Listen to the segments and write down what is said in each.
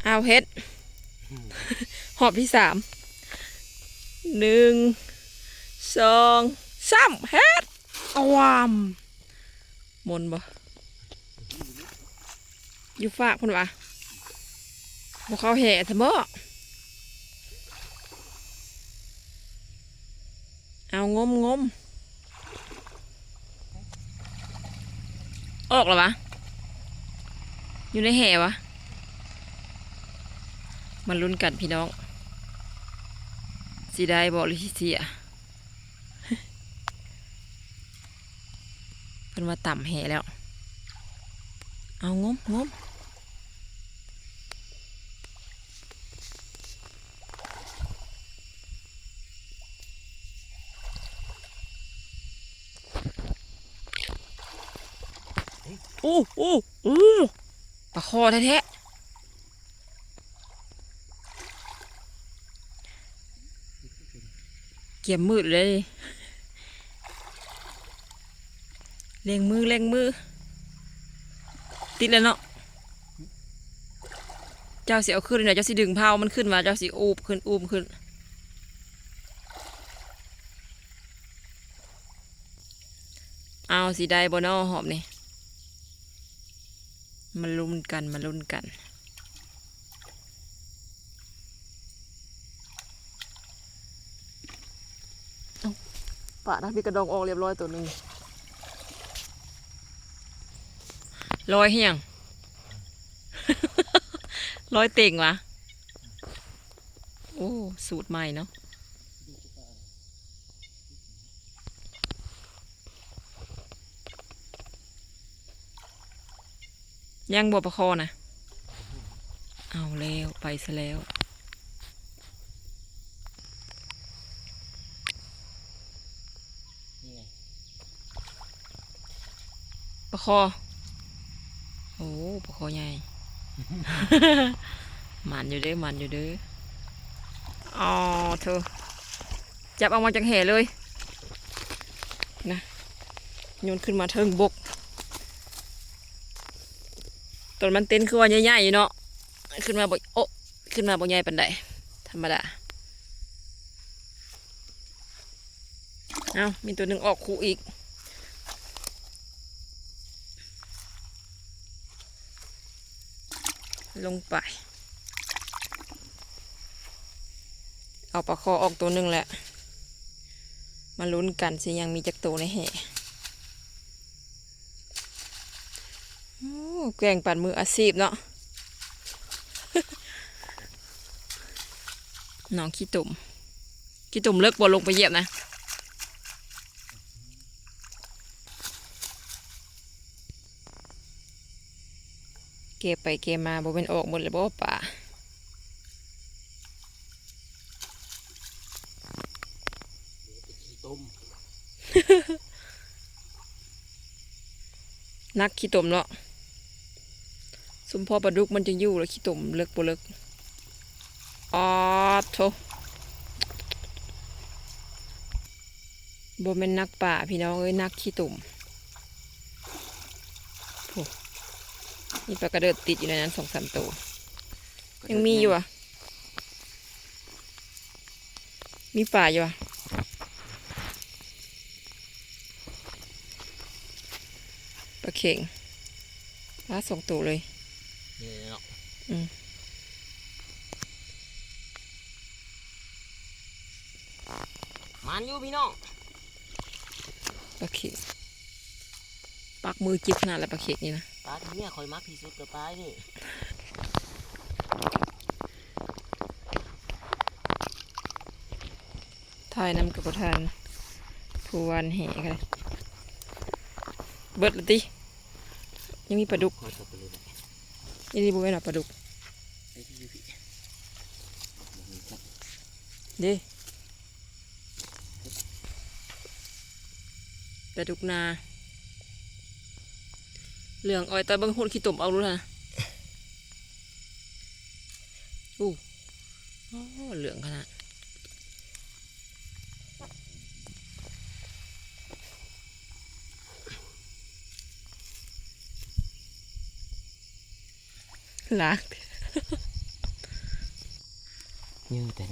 ອ້າວ ເຮັດ ຮອບທີສາມ ໜຶ່ງ ສອງ ສາມ ເຮັດ ອວມ ໝົນບໍ່? ຢູ່ຟາກພຸ້ນຫວາ? ບໍ່ເຂົ້າແຫຊະບໍ? ເອົາ ງົມ ງົມ ອອກແລ້ວຫວາ? ຢູ່ໃນແຫຫວາ? ມາລຸ້ນກັນພີ່ນ້ອງ ຊິໄດ້ບໍ່ ຫຼືຊິເສຍ? ເພິ່ນວ່າຕຳແຫແລ້ວ ເອົາ ງົມ ງົມ ໂອ້ ໂອ້ ໂອ້ ປາຄໍ່ແທ້ໆ. ກຽມມືດເລີຍ ເລັ່ງມື ເລັ່ງມື ຕິດແລ້ວເນາະ. ເຈົ້າຊິເອົາຂຶ້ນແລ້ວ ເຈົ້າຊິດຶງເຜົາມັນຂຶ້ນມາ ເຈົ້າຊິອູບຂຶ້ນ ອູບຂຶ້ນ. ເອົາ ຊິໄດ້ບໍ່ນໍຮອບນີ້? ມາລຸ້ນກັນ ມາລຸ້ນກັນ. ເອົ້າ ປານະ ມີກະດອງອອກລຽບຮ້ອຍໂຕໜຶ່ງ. ລອຍຫຍັງ? ລອຍເຕັງຫວາ? ໂອ້ ສູດໃໝ່ເນາະ. ຍັງບໍ່ປາຄໍ່ນະ? ເອົາແລ້ວ ໄປຊະແລ້ວ. ປາຄໍ່ ໂອ້ ປາຄໍ່ໃຫຍ່. ໝານຢູ່ເດີ ໝານຢູ່ເດີ. ອໍ ໂທ້ ຈັບເອົາມາຈາກແຫເລີຍນະ ໂຍນຂຶ້ນມາເທິງບົກ. ຕອນມັນເຕັ້ນຄືວ່າໃຫຍ່ໆຢູ່ເນາະ ຂຶ້ນມາບໍ່ ໂອ້ ຂຶ້ນມາບໍ່ໃຫຍ່ປານໃດ ທຳມະດາ. ເອົ້າ ມີໂຕໜຶ່ງອອກຄູ່ອີກ ລົງໄປ. ເອົາປາຄໍ່ອອກໂຕໜຶ່ງແລ້ວ ມາລຸ້ນກັນຊິຍັງມີຈັກໂຕໃນແຫ. ໂອ້ ແກວ່ງປານມືອາຊີບເນາະ ໜອງຂີ້ຕົມ. ຂີ້ຕົມເລິກບໍ່ ລົງໄປຢຽບນະ? ແກ່ໄປແກ່ມາ ບໍ່ແມ່ນອອກໝົດແລ້ວບໍ່ປາ? ຂີ້ຕົມ ໜັກຂີ້ຕົມເນາະ. ສົມພໍປາດຸກມັນຈຶ່ງຢູ່ ແລ້ວຂີ້ຕົມເລິກບໍ່ເລິກ. ອາດໂທ້ ບໍ່ແມ່ນໜັກປາພີ່ນ້ອງເອີຍ ໜັກຂີ້ຕົມ. ໂອ້ ມີປາກະເດີດຕິດຢູ່ໃນນັ້ນສອງສາມໂຕ. ຍັງມີຢູ່ຫວາ? ມີປາຢູ່ຫວາ? ປາເຂັງ ປາສອງໂຕເລີຍ. ນີ້ເນາະ ອືມ ໝານຢູ່ພີ່ນ້ອງ. ປາເຂັງ ປາກມືຈິບຂະໜາດລະ ປາເຂັງນີ້ນະ. ປາທີ່ເມຍຂ້ອຍມັກທີ່ສຸດກໍປານີ້. ຖ່າຍນຳກໍບໍ່ທັນ ຜູ້ຫວ່ານແຫກໍໄດ້. ເບິດແລ້ວຕິ? ຍັງມີປາດຸກ. ນີ້ບໍ່ແມ່ນວ່າປາດຸກເດ້. ປາດຸກນາ ເຫຼືອງອອຍຕາ. ເບິ່ງຫຸ້ນຂີ້ຕົມອອກດູຫັ້ນນະ. ໂອ້ ໂອ້ ເຫຼືອງຂະໜາດ. ລ້າງ ເຍີແຕ່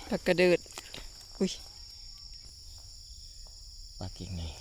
ປາກກະເດີດ ອຸ້ຍ ປາກກິກນີ້